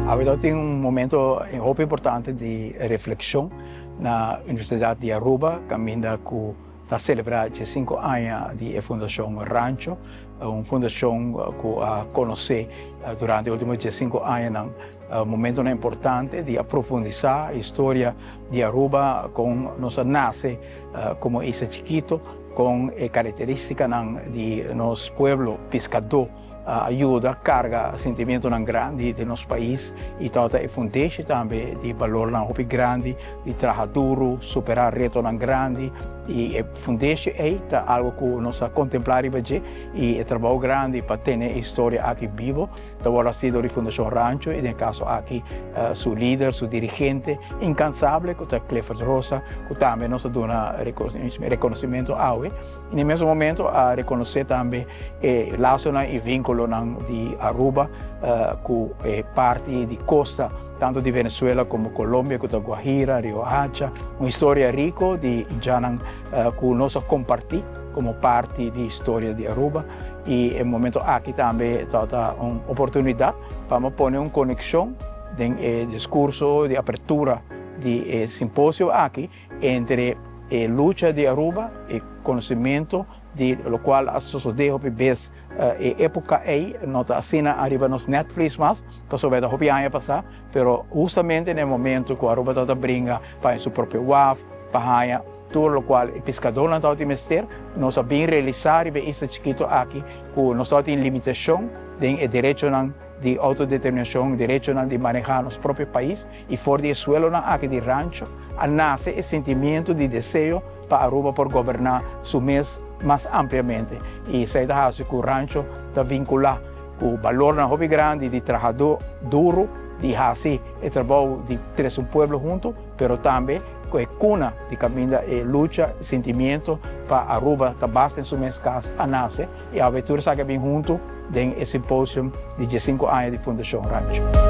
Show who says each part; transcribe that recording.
Speaker 1: Awe tin un momento hopi importante di reflexion na Universidad di Aruba, caminda cu ta celebra 5 aña di Fundacion Rancho, un fundacion cu a conoce durante e ultimo 5 aña un momento importante di profundisa historia di Aruba, con nos a nace como isla chikito, cu e caracteristica di nos pueblo piscado, a yuda carga sentimento grandi di nos pais y ta e fundacion tambe di balor hopi grandi di traha duro, supera reto grandi, y e fundacion ey ta algo cu nos a contempla y e trabou grandi pa tene e historia aki bibo. Awor sido di Fundacion Rancho y den e caso aki su lider, su dirigente incansabel, cu ta Clifford Rosa, cu tambe nos a duna reconocimento awe. Y na mesun momento a reconoce tambe laso y vinculo di Aruba cu parti di costa tanto di Venezuela como Colombia, cu Guajira, Rio Hacha, un historia rico di indjannan cu nos a comparti como parti di historia di Aruba. Y e momento aki tambe ta un oportunidad pa pone un conexion den e discurso di apertura di e simposio aki entre e lucha di Aruba y conocimento di loke a sucede hopi bes e epoca ey no ta asina ariba nos Netflix mas, pasobra ta hopi aña pasa, pero hustamente na momento cu Aruba ta bringa pa su propio waf, pa haya tur loke e piscadornan ta mester, nos a bin realisa riba isla chikito aki cu nos tin limitacion di derecho di autodeterminacion, derecho di maneha nos propio pais, y for di suelo aki di Rancho a nace e sentimento di deseo pa Aruba por goberna su mes mas ampliamente. Y esey ta cu Rancho ta vincula cu balor hopi grandi di traha duro, di haci e trabou di trece un pueblo hunto, pero tambe cu e cuna di caminda e lucha, sentimento pa Aruba ta basta den su mes cas a nace, y awe tur esaki bin hunto den e simposio di 5 aña di Fundacion Rancho.